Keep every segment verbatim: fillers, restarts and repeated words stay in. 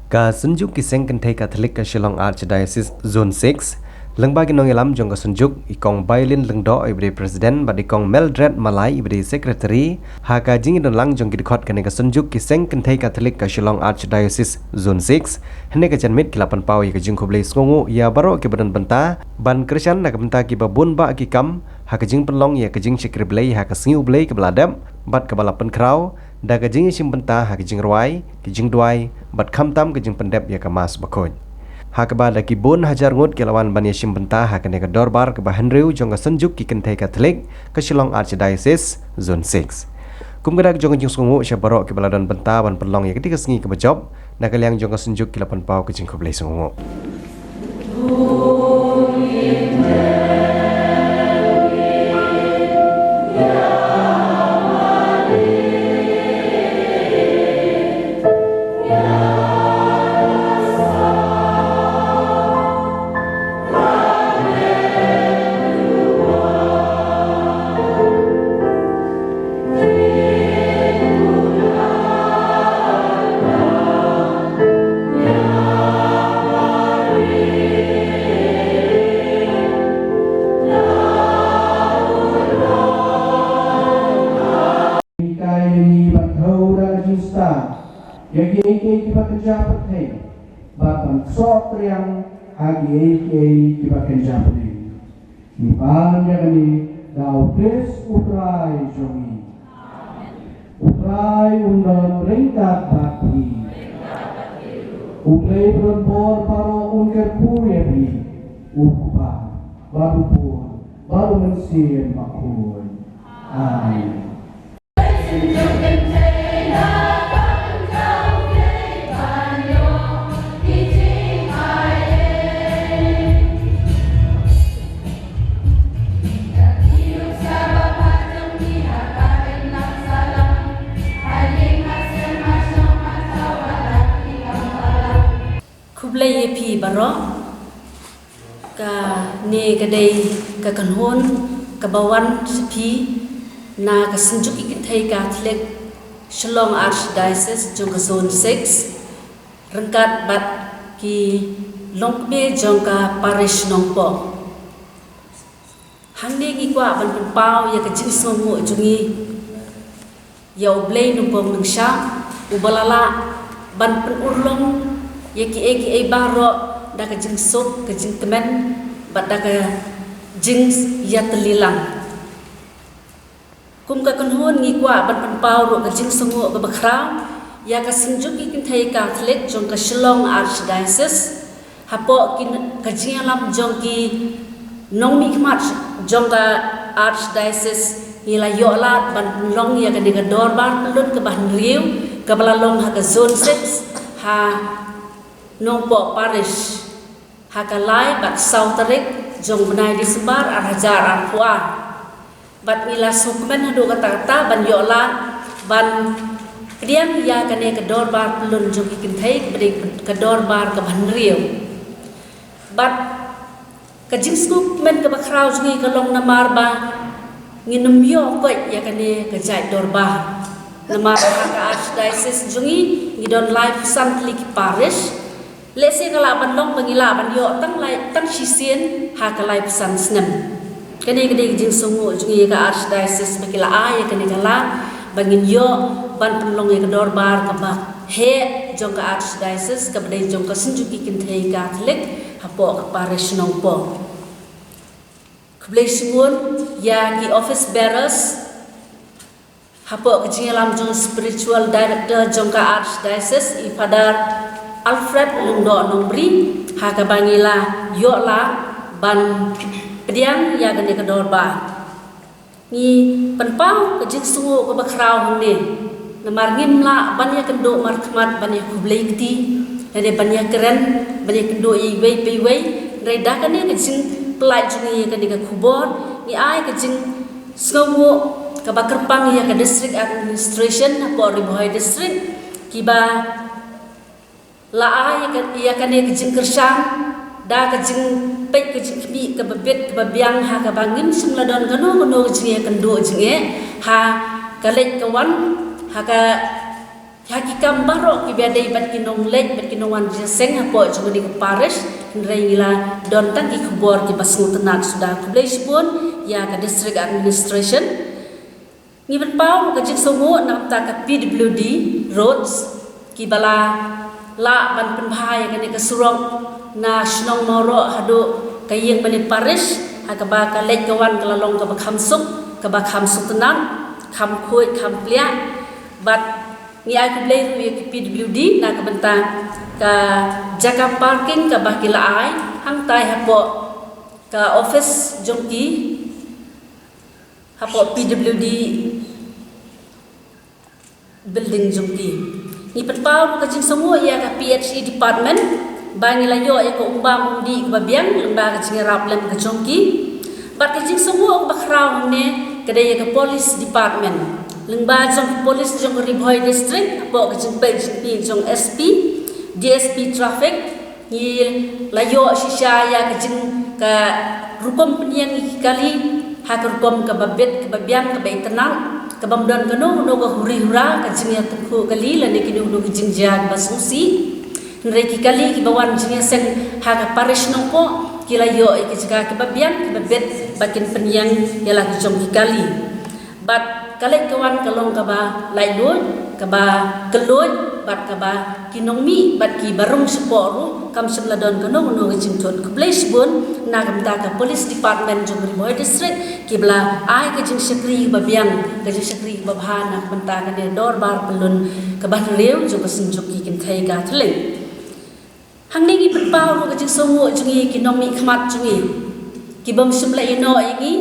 Ka Synjuk ki Seng Kynthei Katholik ka Shillong Archdiocese Zone six, lyngba ki nongïalam jong ka Synjuk, i Kong Bailin Lyngdoh iba dei President bad i Kong Mildred Malai iba dei Secretary, ha ka jingïadonlang jong ki dkhot kane ka Synjuk ki Seng Kynthei Katholik ka Shillong Archdiocese Zone six, hynne ka janmiet ki la pynpaw ïa ka jingkhublei sngewnguh ïa baroh kiba don bynta ban kyrshan na ka bynta kiba bun bah ki kam ha ka jingpynlong ïa ka jingshakri Blei ha ka sngi U Blei kaba la dep bad kaba la pynkhraw da ka jingïashim bynta ha ka jingrwai, ka jingduwai bad khamtam ka jingpyndep ïa ka Mass Bakhuid. Ha kaba da ki bun hajar ngut ki la wan ban ïashim bynta ha kane ka dorbar kaba hynriew jong ka Synjuk ki Kynthei Katholik ka Shillong Archdiocese Zone six. Kum ka dak jong ka jingsngewnguh sha baroh kiba la don bynta ban pynlong ïa katei ka sngi kaba jop, na ka liang jong ka Synjuk ki la pynpaw ka jingkhublei sngewnguh. Kai ïa ngi ban thew da ka jingstad ïa kiei kiei kiba kynja pyrthei bad ban soh triang ha kiei kiei kiba kynja pyrthei. Ngi pan ïa kane da U Khrist U Trai jong ngi. U Trai un don ryngkat bad phi. U Blei ba don bor baroh un kyrkhu ïa phi. U Kpa bad U Khun bad U Mynsiem Bakhuid. Amen. Khublei ïa phi baroh. Kane ka dei ka kynhun kaba wan sha phi na ka Synjuk ki Kynthei Katholik Shillong Archdiocese jong ka Zone six, ryngkat bad ki longkmie jong ka Parish Nongpoh. Hangne ngi kwah ban pynpaw ïa ka jingsngewnguh jong ngi ïa U Blei Nongpong Nongshah, uba la lah ban pynurlong ïa kiei kiei baroh da ka jingsuk, ka jingkmen bad da ka jingïatylli lang. Kum ka kynhun ngi kwah ban pynpaw ruh ka jingsngewnguh kaba khraw ïa ka Synjuk ki Kynthei Katholik jong ka Shillong Archdiocese, hapoh ki, ka jingïalam jong ki nongmihkhmat jong ka Archdiocese, ngi la ïoh lad ban pynlong ïa kane ka dorbar pyllun kaba hynriew kaba la long ha ka Zone six ha Nongpoh Parish ha ka lai bad saw tarik jong u bnai December ar hajar arphew ar. Bad ngi la sngewkmen haduh katta katta ban ïoh lad ban pdiang ïa kane ka dorbar pyllun jong ki kynthei, kaba dei ka dorbar kaba hynriew. Bad ka jingsngewkmen kaba khraw jong ngi ka long namar ba ngin ym ïoh koit ïa kane ka jait dorbar. Namar ha ka Archdiocese jong ngi, ngi don laiphew san tylli ki parish. Lehse ka lah ban long ba ngi lah ban ïoh tang lai, tang shisien ha ka laiphew san snem. Kane ka dei ka jingsngewnguh jong ngi ka Archdiocese ba ki la ai ïa kane ka lad ba ngin ïoh ban pynlong ïa ka dorbar kaba heh jong ka Archdiocese, kaba dei jong ka Synjuk ki Kynthei Katholik hapoh ka Parish Nongpoh. Khublei shibun ïa ki office bearers hapoh ka jingïalam jong Spiritual Director jong ka Archdiocese, i Father Alfred Lyngdoh Nongbri, ha kaba ngi la ïoh lad ban pdiang ïa kane ka dorbar. Ngi pynpaw ka jingsngewnguh kaba khraw hangne namar ngim lah ban ïakynduh markhmat ban ïakhublei kti lane ban ïakren ban ïakynduh ïa iwei pa iwei. Hynrei da kane ka jingpyllait jong ngi ïa kane ka khubor, ngi ai ka jing sngewnguh kaba kyrpang ïa ka District Administration hapoh Ri Bhoi District, kiba la ai ïa ka, ïa kane ka jingkyrshan da ka jingpeit ka jingkhmih kaba bit kaba biang, ha kaba ngim shym la don kano kano ka jingïakynduh jingeh ha ka leit ka wan, ha ka Ha ki kam baroh kiba dei bad ki nongleit bad ki nongwan jingïaseng hapoh jong kane ka parish, hynrei ngi la don tang ki khubor kiba sngewtynnat suda. Khublei shibun ïa ka district administration. Ngi pynpaw ka jingsngewnguh na ka bynta ka P W D roads kiba la lah ban pynbha ïa kane ka surok na shnong Mawroh haduh ka ïing bad parish, ha kaba ka leit ka wan ka la long kaba kham suk, kaba kham sngewtynnat, kham khuid, kham pliah. Bad ngi ai khublei ruh ïa ki P W D na ka bynta ka jaka parking kaba ki la ai hangtai hapoh ka office jong ki, hapoh P W D building jong ki. Ngi pynpaw ruh ka jingsngewnguh ïa ka P H E department ba ngi la ïoh ïa ka umbam umdih kaba biang lyngba ka jingïarap lem ka jong ki. Bad ka jingsngewnguh kaba khraw hangne ka dei ïa ka police department, lyngba jong ka police jong ka Ri Bhoi district hapoh ka jingpeit jingpeit jong S P, D S P traffic. Ngi la ïoh shisha ïa ka jing, ka rukom pynïeng ïa ki kali ha ka rukom kaba bit, kaba biang, kaba itynnad, kaba ym don kano kano ka huri hura, ka jingïatyngkhuh kali lane kino kino ka jingjia kaba sngewsih. Hynrei ki kali kiba wan jingïaseng ha ka parish Nongpoh ki la ïoh ïa ka jaka kaba biang, kaba bit ba kin pynïeng ïa la ki jong ki kali. Bad ka leit ka wan ka long kaba laitluid, kaba kylluid, bad kaba ki nongmih bad kiba rung shapoh ruh kam shym la don kano kano ka jingthut. Khublei shibun na ka bynta ka police department jong Ri Bhoi district kiba la ai ka jingshakri kaba biang, ka jingshakri kaba bha na ka bynta kane ka dorbar pyllun kaba hynriew jong ka seng jong ki kynthei ka thylliej. Hangne ngi pynpaw ruh ka jingsngewnguh jong ngi ki nongmihkhmat jong ngi, ki bym shym la ïehnoh ïa ngi,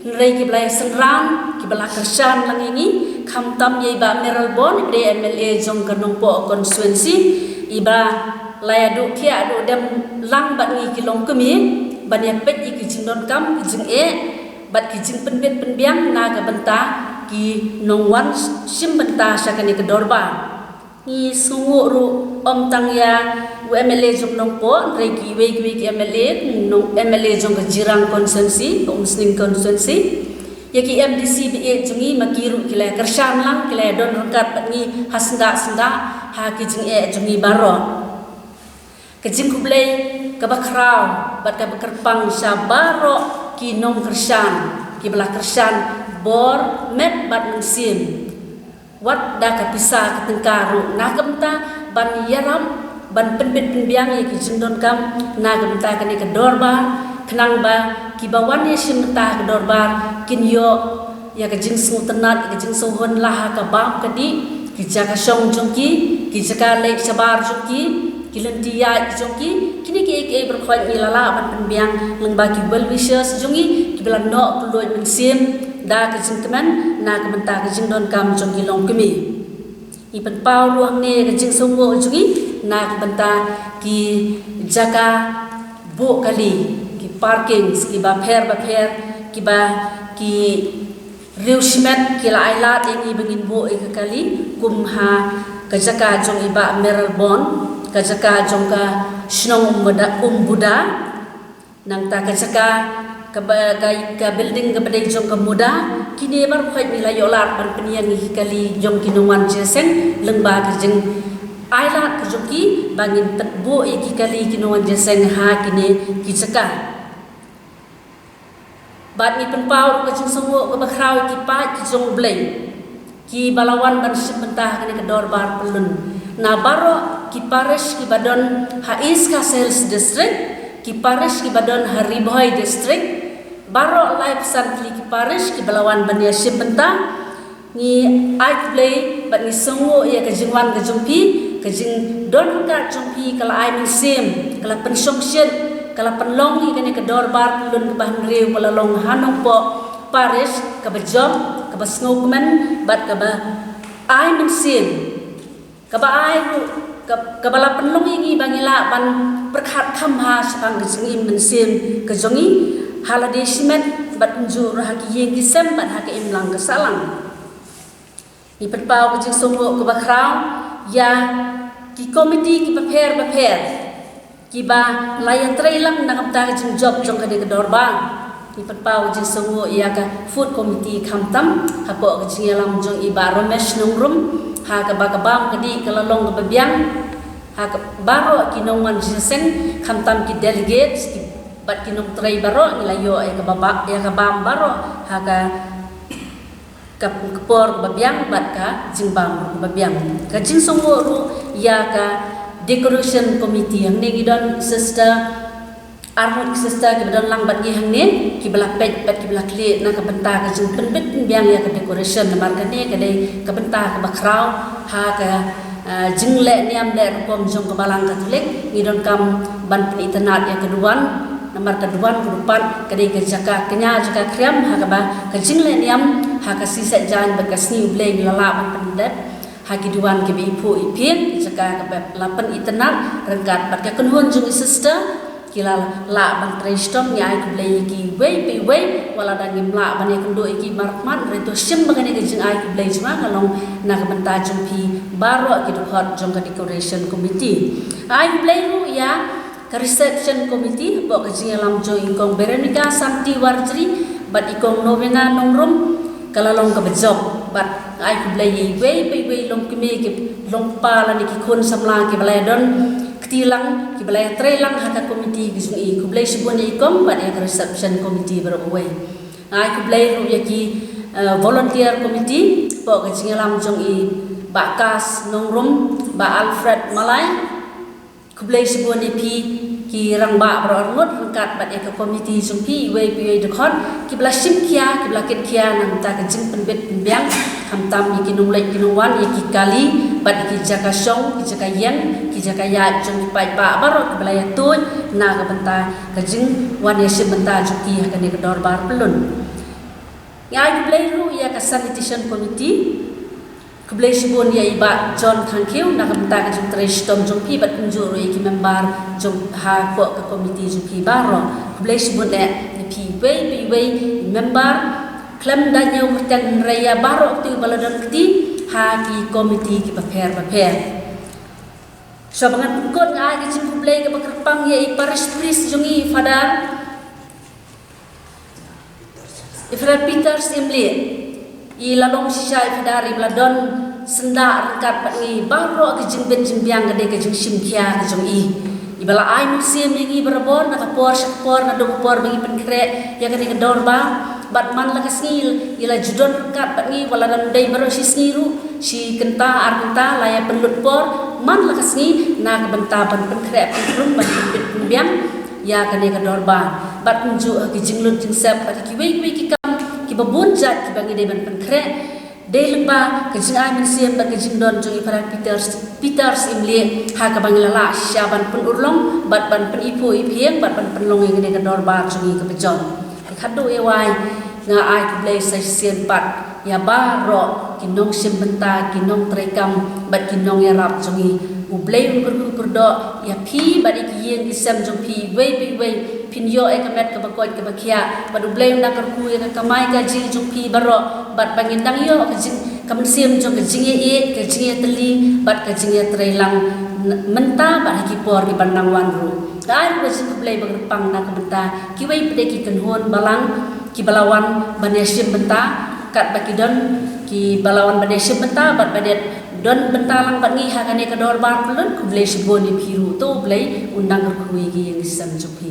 hynrei kiba la ïasynran, kiba la kyrshan lang ïa ngi, khamtam ïa i Bah Mayralborn, i ba dei M L A jong ka Nongpoh constituency, i ba la ïaduh thiah duh dem lang bad ngi ki longkmie ban ïapeit ïa ki jingdonkam, ki jingeh bad ki jingpynbit pynbiang na ka bynta ki nongwan shim bynta sha kane ka dorbar. Ngi sngewnguh ruh ym tang ïa u M L A jong Nongpoh, hynrei kiwei kiwei ki M L A, nong M L A jong ka Jirang constituency, ka Umsning constituency, ïa ki M D C ba ïeit jong ngi ma ki ruh ki la kyrshan lang, ki la don ryngkat bad ngi ha syndah syndah ha ki jingeh jong ngi baroh. Ka jingkhublei kaba khraw bad kaba kyrpang sha baroh ki nongkyrshan kiba la kyrshan bor met bad mynsiem, wat da ka pisa ka tyngka ruh, na ka bynta ban ïarap, ban pynbit pynbiang ïa ki jingdonkam na ka bynta kane ka dorbar, khnang ba kiba wan ïashim bynta ha ka dorbar kin ïoh ïa ka jingsngewtynnat, ïa ka jingsngewhun la ha ka bam ka dih, ki jaka shong jong ki, ki jaka leit shabar jong ki, ki lynti ïaid jong ki, kine kiei kiei baroh khoit ngi la lah ban pynbiang lyngba ki well wishers jong ngi kiba la noh kylluid mynsiem da ka jingkmen na ka bynta ka jingdonkam jong ki longkmie. Ngi pynpaw ruh hangne ka jingsngewnguh jong ngi na ka bynta ki jaka buh kali, ki parkings kiba pher bapher kiba ki riew shimet ki la ailad ïa ngi ba ngin buh ïa ka kali, kum ha ka jaka jong i Bah Mayralborn, ka jaka jong ka shnong Umbuda, Umbuda, nangta ka jaka kaba, ka, ka building kaba dei jong ka MUDA, kine baroh khoit ngi la ïoh lad ban pynïeng ïa ki kali jong ki nongwan jingïaseng lyngba ka jingailad ka jong ki ba ngin pynbuh ïa ki kali ki nongwan jingïaseng ha kine ki jaka. Bad ngi pynpaw ruh ka jingsngewnguh kaba khraw ïa ki paid ki jong U Blei kiba la wan ban shim bynta ha kane ka dorbar pyllun. Na baroh ki parish kiba don ha East Khasi Hills District, ki parish kiba don ha Ri Bhoi District, baroh laiphew san tylli ki parish kiba la wan ban ïashim bynta. Ngi ai khublei bad ngi sngewnguh ïa ka jingwan ka jong phi, ka jingdon ryngkat jong phi ka la ai mynsiem, ka la pynshongshit, ka la pynlong ïa kane ka dorbar pyllun kaba hynriew ba la long ha Nongpoh Parish kaba jop, kaba sngewkmen bad kaba ai mynsiem. Kaba ai ruh, ka, kaba la pynlong ïa ngi ba ngi lah ban pyrkhat kham bha shaphang ka jingim mynsiem ka jong ngi, ha lade shimet bad kumjuh ruh ha ki ïing ki sem bad ha ka imlang ka sahlang. Ngi pynpaw ka jingsngewnguh kaba khraw ïa ki komiti kiba pher bapher kiba la ïatreilang na ka bynta ka jingjop jong kane ka dorbar. Ngi pynpaw ka jingsngewnguh ïa ka food committee khamtam hapoh ka jingïalam jong i Bah Ramesh Nongrum, Ha kaba ka bam ka dih ka la long kaba biang ha ka baroh ki nongwan jingïaseng, khamtam ki delegates, ki bad ki nongtrei baroh ngi la ïoh ïa kaba ba, ïa ka bam baroh ha ka, ka, ka por kaba biang bad ka jingbam ruh kaba biang. Ka jingsngew ruh ïa ka decoration committee, hangne ngi don sister, arngut sister kiba don lang bad ngi hangne, kiba la peit bad kiba la khlieh na ka bynta ka jingpynbit pynbiang ïa ka decoration, namar kane ka dei ka bynta kaba khraw ha ka, ah, jingleh niam leh rukom jong ka Balang Katholik. Ngi donkam ban pynitynnad ïa ka duwan, namar ka duwan ka dupat ka dei ka jaka kñia jaka khriam ha kaba ka jingleh niam ha ka siseh jaiñ bad ka sngi U Blei ngi la lah ban pyndep ha ki duwan kiba iphuh iphieng, jaka kaba la pynitynnad ryngkat bad ka kynhun jong i sister, ki la lah ban trei shitom. Ngi ai khublei ïa kiwei pa iwei, wat la da ngim lah ban ïakynduh ïa ki markhmat, hynrei to shim ba kane ka jingai khublei jong nga ka long na ka bynta jong phi baroh ki dkhot jong ka decoration committee. Ai khublei ruh ïa ka reception committee hapoh ka jingïalam jong i Kong Veronica Santi Warjri bad i Kong Novena Nongrum, ka la long kaba jop bad ai khublei ïa iwei pa iwei, long kmie ki long kpa lane ki khun samla kiba la ïadon kti lang, kiba la ïatrei lang ha ka committee ka jong i. Khublei shibun ïa i Kong bad ïa ka reception committee baroh kawei. Ai khublei ruh ïa ki, eh, volunteer committee hapoh ka jingïalam jong i Bah Kas Nongrum, Bah Alfred Malai. Khublei shibun ïa phi ki rangbah baroh arngut ryngkat bad ïa ka committee jong phi, iwei pa iwei dkhot kiba la shim khia, kiba la kit khia na ka bynta ka jingpynbit pynbiang, khamtam ïa ki nongleit ki nongwan, ïa ki kali bad ïa ki jaka shong, ki jaka ïeng, ki jaka ïaid jong ki paidbah baroh kiba la ïatuid na ka bynta ka jingwan ïashim bynta jong ki ha kane ka dorbar pyllun. Ngi ai khublei ruh ïa ka sanitation committee. Khublei shibun ïa i Bah John Thangkhiew na ka bynta ka jingtrei shitom jong phi bad kumjuh ruh ïa ki member jong hapoh ka committee jong phi baroh. Khublei shibun eh ïa phi iwei pa iwei, i member khlem da ñiew kyrteng, hynrei ïa baroh kito ba la don kti ha ki committee kiba pher bapher. Shuwa ba ngan pynkut, nga ai ka jingkhublei kaba kyrpang ïa i parish priest jong ngi, i Father, i Father Peter Syiemlieh. I la long shisha i Father iba la don syndah ryngkat bad ngi baroh. Ka jingbit jingbiang ka dei ka jingshim khia ka jong i, iba la ai mynsiem ïa ngi barabor, na ka por sha ka por, naduh ka por ba ngi pynkhreh ïa kane ka dorbar. Bad man la ka sngi i la ju don ryngkat bad ngi, wat la dang dei baroh shi sngi ruh, shi kynta ar kynta la ïa pynlut por man la ka sngi na ka bynta ban pynkhreh pynklum, ban pynbit pynbiang ïa kane ka dorbar. Bad kumjuh ha ki jinglut jingsep bad ha kiwei kiwei ki kam kiba bun jait kiba ngi dei ban pynkhreh, dei lyngba ka jingai mynsiem bad ka jingdon jong i Father Peter, Peter Syiemlieh, ha kaba ngi la lah shisha ban pynurlong bad ban pyniphuh iphieng bad ban pynlong ïa kane ka dorbar jong ngi kaba jong. Te khatduh ïa wai, nga ai khublei sa shisien pat ïa baroh ki nongshim bynta, ki nongtreikam bad ki nongïarap jong ngi. U Blei un kyrkhu kyrdoh ïa phi bad ïa ki ïing ki sem jong phi iwei pa iwei. Phin ïoh ïa ka met kaba koit kaba khiah bad U Blei un dang kyrkhu ïa ka kamai kajih jong phi baroh, bad ba ngin dang ïoh ka jing, ka mynsiem jong ka jingïaieit, ka jingïatylli bad ka jingïatreilang n-, mynta bad ha ki por kiban dang wan ruh. Nga ai ruh ka jingkhublei ba kyrpang na ka bynta kiwei pat de ki kynhun balang kiba la wan ban ïashim bynta, katba ki don kiba la wan ban ïashim bynta bad ba dei don bynta lang bad ngi ha kane ka dorbar pyllun. Khublei shibun ïa phi ruh, to U Blei un dang kyrkhu ïa ki ïing ki sem jong phi.